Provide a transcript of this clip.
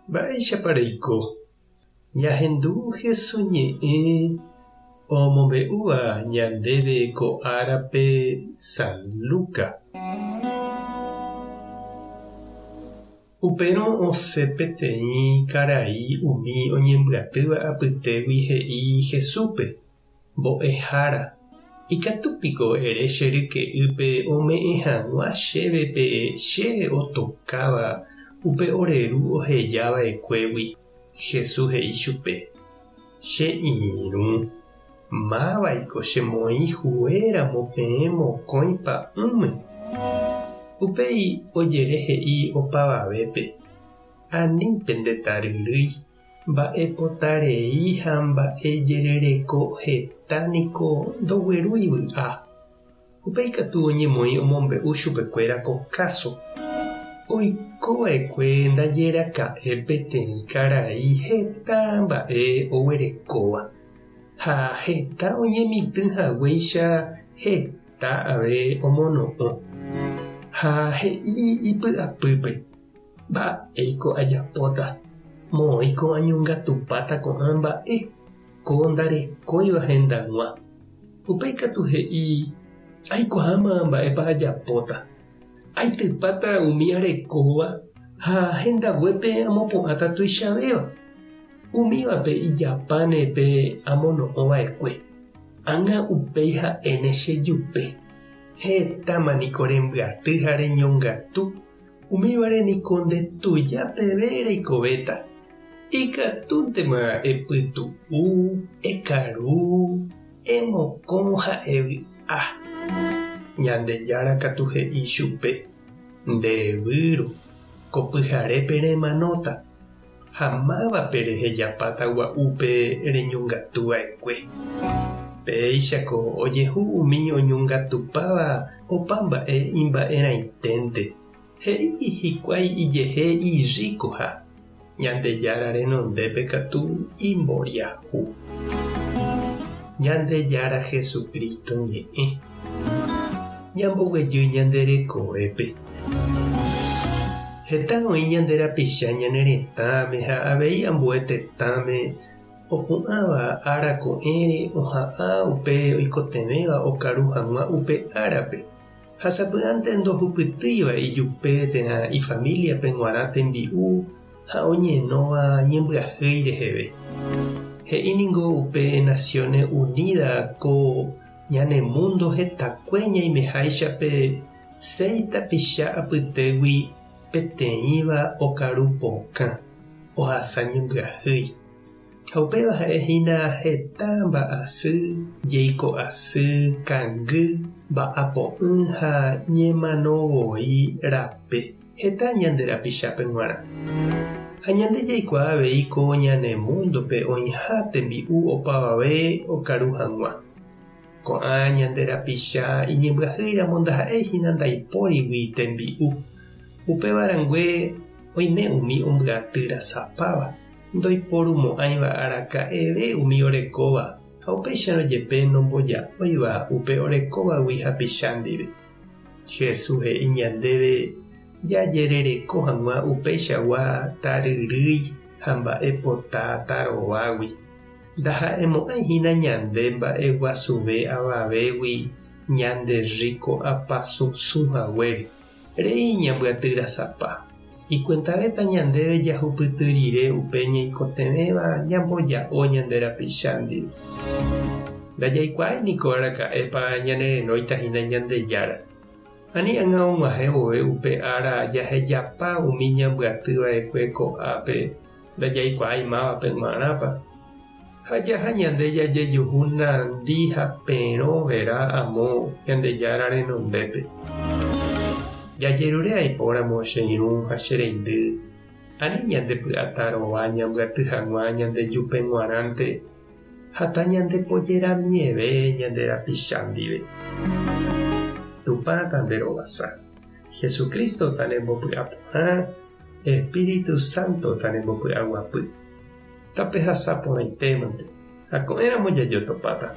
Mba'éichapa reiko? Ñahendu Hesu ñe'ẽ omombe'úva ñandéve ko árape San Luca. Upérõ osẽ peteĩ karai umi oñembyatýva apytégui he'i Jesúspe, Mbo'ehára, ikatu piko ere che ryke'ýpe ome'ẽ hag̃ua chéve pe chéve otokáva upe ore ru oheja va'ekuégui? Jesús he'i chupe, Che irũ, mávaiko chemoĩ huéramo peẽ mokõi pa'ũme? Upéi ojere he'i opavavépe, Ani pende taryrýi. Mba'epotarei ha mba'ejerereko heta niko ndoguerúi vy'a. Upéi katu oñemoĩ omombe'u chupekuéra ko káso. Oiko va'ekue ndajeraka'e peteĩ karai heta mba'e oguerekóva, ha heta oñemitỹ haguéicha heta ave omono'õ. Ha he'i ipy'apýpe, Mba'éiko ajapóta? Moõiko añongatupáta ko'ã mba'e ko ndarekóiva hendag̃ua? Upéi katu he'i, Aikuaáma mba'épa ajapóta. Aitypáta umi arekóva ha hendaguépe amopu'ãta tuichavéva. Umívape ijapáne pe amono'õ va'ekue. Ág̃a upéi ha'éne chejupe. Hetáma niko rembyaty ha reñongatu Umívare niko nde tuja peve reikovéta. Ikatúntema epytu'u, ekaru, emokõ ha evy'a. Ñandejára katu he'i chupe, Nde výro, ko pyharépe remanóta, ha mávape rehejapáta gua'úpe reñongatu va'ekue. Péichako ojehu umi oñongatupáva opa mba'e imba'erãiténte, he'i hikuái ijehe irríkoha, Ñandejára renondépe katu imboriahu. Ñandejára Jesucristo ñe'ẽ. Ñamboguejy ñande rekovépe. Heta oĩ ñande rapicha ñane retãme ha avei ambue tetãme opu'ãva ára ko'ẽre oha'ã upe oikotevẽva okaru hag̃ua upe árape, ha sapy'ánte ndohupytýiva ijupe térã ifamíliape g̃uarã tembi'u ha oñenóva ñembyahýi reheve. He'i ningo upe Naciones Unidas ko ñane múndo hetakue ñaimeháichape Séi tapicha apytégui peteĩva okaru pokã, ohasa ñembyahýi. Ha upéva ha'e hína heta mba'asy, jeiko asy, kangy, mba'apo'ỹ ha ñemano voi rape heta ñande rapichápe g̃uarã. Ha ñande jaikuaa avei ko ñane múndope oĩha tembi'u opavave okaru hag̃ua. Ko'ã ñande rapicha iñembyahýiramo ndaha'éi hína ndaipórigui tembi'u. Upéva rangue oime umi ombyaty rasapáva, ndoiporumo'ãiva araka'eve umi orekóva ha upéicharõ jepe nomboja'óiva upe orekóvagui hapicha ndive. Jesús he'i ñandéve jajerereko hag̃ua upeichagua taryrýi ha mba'epota tarovágui. Ndaha'emo'ãi hína ñande mba'eguasuve avavégui ñande rríko apasusũ haguére. Rei ñambyaty rasapa. Ikuentavéta ñandéve jahupyty rire upe ñaikotevẽva ñamboja'o ñande rapicha ndive. Ndajaikuaái niko araka'épa ñanerenóita hína Ñandejára. Ani ág̃a og̃uahẽ vove upe ára jahejapa umi ñambyaty va'ekue ko'ápe Ndajaikuaái mávape g̃uarãpa. Ha jaha ñande jajejuhu nandi ha perõ vera amo Ñandejára renondépe. Jajerure aipóramo che irũ ha che reindy, ani ñande py'atarova ñambyaty hag̃ua ñande jupe g̃uarãnte ha tañandepojeramieve ñande rapicha ndive. Tupã tanderovasa. Jesucristo tanembopy'aporã. Espíritu Santo tanembopy'aguapy. Tapehasa porãitémante, ha ko'ẽramo jajotopáta.